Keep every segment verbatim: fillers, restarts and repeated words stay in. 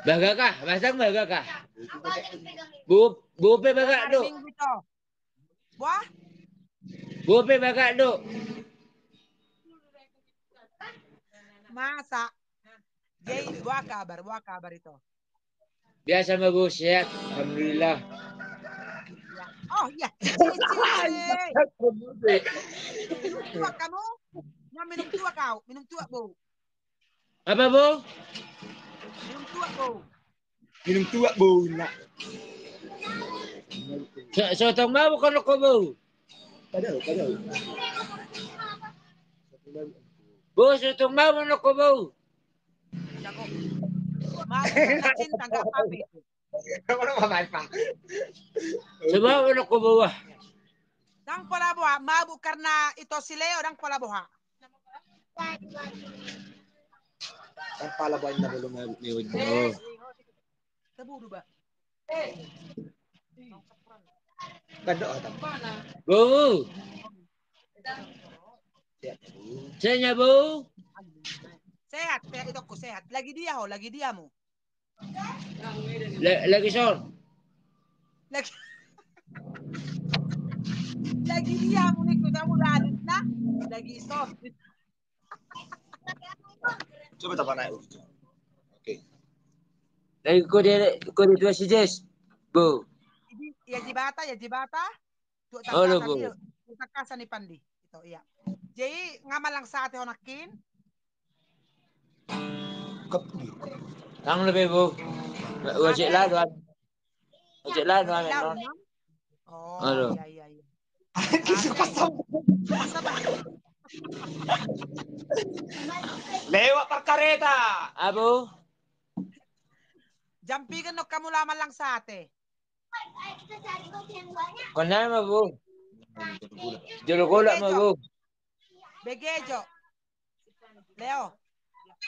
Bagak ah, masa bagak ah. Bo, bo pe bagak do. Hari Minggu itu. Wah. Bo pe bagak do. Masa. Jadi, boa kabar, boa kabar itu. Biasa ma bo, sehat, alhamdulillah. Oh iya. Minum tuak kamu? Nah, minum tuak kau, minum tuak bo. Apa bo? Minum tuak bo. Minum tuak bo, nak. So, so tong mabuk nangkin ho bo. Padahal, padahal. Bo, so tong mabuk nangkin ho bo. Jago. Mabuk karena cinta, nggak apa-apa itu. Kamu mau apa, Pak? Sebab nangkin ho bo ah. Ndang pola boha, mabuk karena itu si Leo, ndang pola boha. Kan pala banyak belum mabuk ni. Tebu dua. Kan doa tak? Bo. Sehat, bo. Sehat ya, itu aku sehat. Lagi dia ho, lagi dia mu. Lagi son. Lagi. Lagi dia mu ni, kamu udah alis nah. Lagi son. Coba tapa naik. Oke. Lagi kode, kode dua si Jes. Bo. Jadi, ya jibata, ya jibata. Olo bo. Takasan ni Pandi. Itu iya. Jadi nga malang sate ho nangkin. Tang lebih bo. Wajib lah doan. Wajib lah doan. Oh iya iya iya. Lewat parkareta. Abo. Jam piga nangkin hamu laho malang sate? Kona ma bo. Jolo golap ma bo. Begejo. Leo.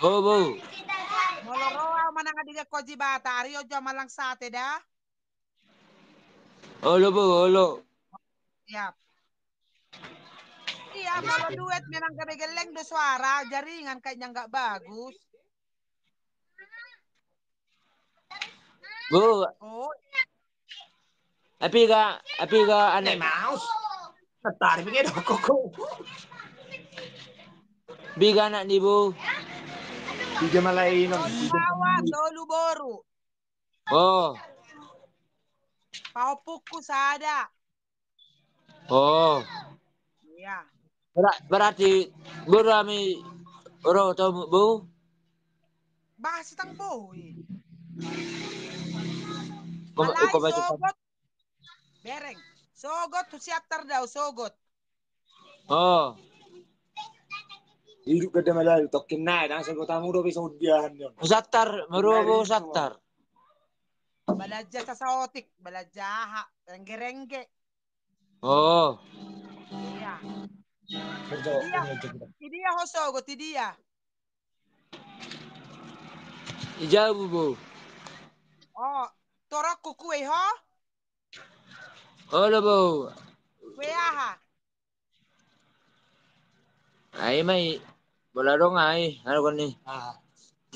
O bo. Molo ro ahu manang adingan ho jibata, ari on jo malang sate da. Olo bo, olo. Siap. Iya, molo duet memang gabe gelleng do suara, jaringan kayaknya nggak bagus. Bo. Oh. Api ga, api ga anak. Maus. Tarik pikir koko. Piga anak ni bo? Piga malai non. Bawa tolu boru. Oh. Pahompungku sada. Oh. Iya. Berarti boru hami ro to bo? Bahas tentang bo. Alai sogot. Bereng. Sogot tu Siantar do ahu, sogot. Oh. Hidup gada malalu tokin nai, dang sogot hamu do bisa udiahan. Siantar, marua bo Siantar. Balanja sasaotik, balanja aha, rengge-rengge. Oh. Iya. Idia ho sogot, idia. Ijau bo. Oh, torokku kue ho? Olo bo. Kue aha? Ai mai bola dong ai, anu kan ni.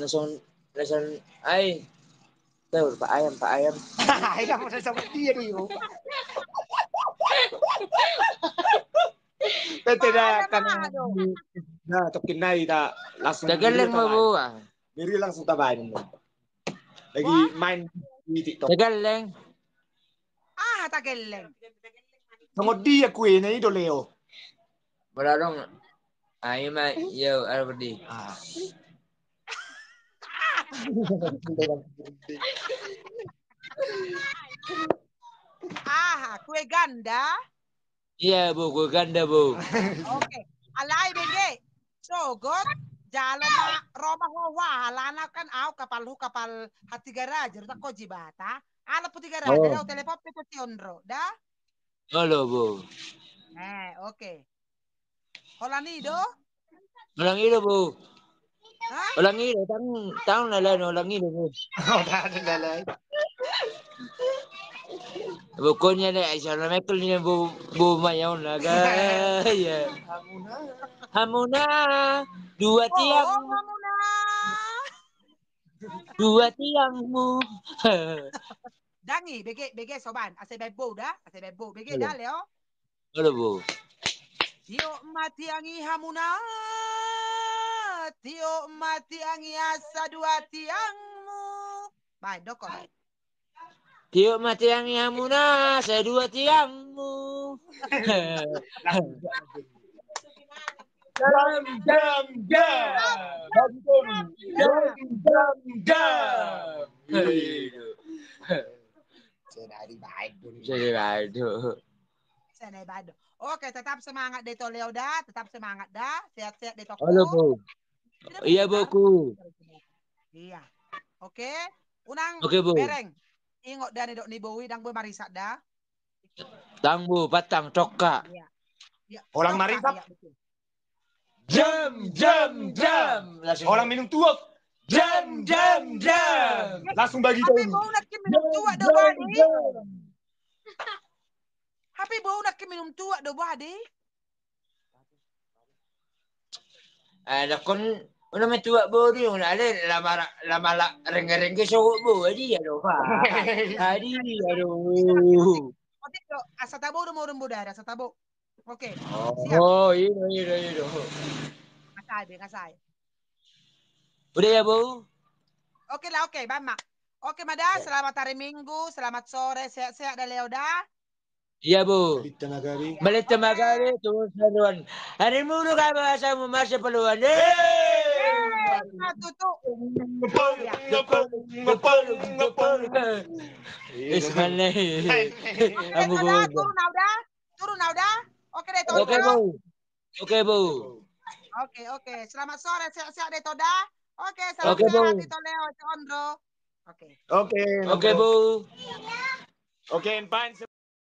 Langsung langsung ai. Tahu pak ayam, pak ayam. Ai kamu langsung dia di. Pete da kan. Nah, tokin nai ta langsung. Tegelleng ma bo. Miri langsung tabain. Lagi main di TikTok. Tegelleng. Ah, tegelleng. Songon dia kuena i do Leo. Bola dong. Ai ma yo Alberdi. Ah. Aha, kue ganda. Iya bo, kue ganda bo. Oke. Alai bege. Sogot jalo ma ro ma ho, alana kan ahu kapalhu kapal Hatigaraja, rutak ho jibata. Ala Hatigaraja da, telepon pe tu si Onro da. Olo bo. Eh, oke. Holan i do? Holan i do bo. Holan i do, tang tang na lain holan i do bo. Pokoknya ne ai sana mekel ni bo bo mayaon naga. Iya. Hamuna dua tiang. Hamuna. dua tiangmu. Dang i, bege, bege soban. Asa baen bou da, asa baen bou. Bege da, Leo. Halo, bou. Tiop ma tiang i hamuna, tiop ma tiang i asa dua tiangmu. Baen, dokon. Tiop ma tiang i hamuna, asa dua tiangmu. Jam, jam, jam. Jam, jam, jam. Jadi baik dulu. Jadi baik dulu. Oke, tetap semangat deh, Toleo, da. Tetap semangat, da. Sehat-sehat deh, Tokku. Halo, bou. Iya, bouku. Iya. Oke. Unang bereng. Ingot da, ni dok ni bou i, dang boi marisat da. Dang boi, patang, tokka. Iya. Holan marisat. Jam, jam, jam. Holan minum tuak. Jam, jam, jam. Langsung bagi daun. Hape bou nangkin minum tuak do, badi. Hape bou nangkin minum tuak do, badi. Eh, dakon, unang minum tuak bou di, unang ale, lama, lama la, rengge-rengge sogot bou, adi, ado, pa. Adi, ado. Asa tabo do, modom bou da, asa tabo. Oke. Oh, iya, iya, iya. Ngasai, ngasai. Udah ya, bou? Oke lah, oke, baen ma. Oke ma da, selamat hari Minggu, selamat sore, sehat-sehat da, Leo, da. Iya, bou. Balita magari. Balita magari, tutu saruan. Hari mulu ka bahasa mu masih peluan. Eh, tutu. Iya. Ngepol, ngepol, ngepol. Is mana? Oke, Ambu Toda, bou. Turun, Toda. Turun, Toda. Oke deh, Toda. Oke, bou. Oke, bou. Oke, oke. Selamat sore, sehat-sehat deh, Toda. Oke, salam sehat di Toleo, Condro. Oke. Oke, oke, bou. Oke, fans.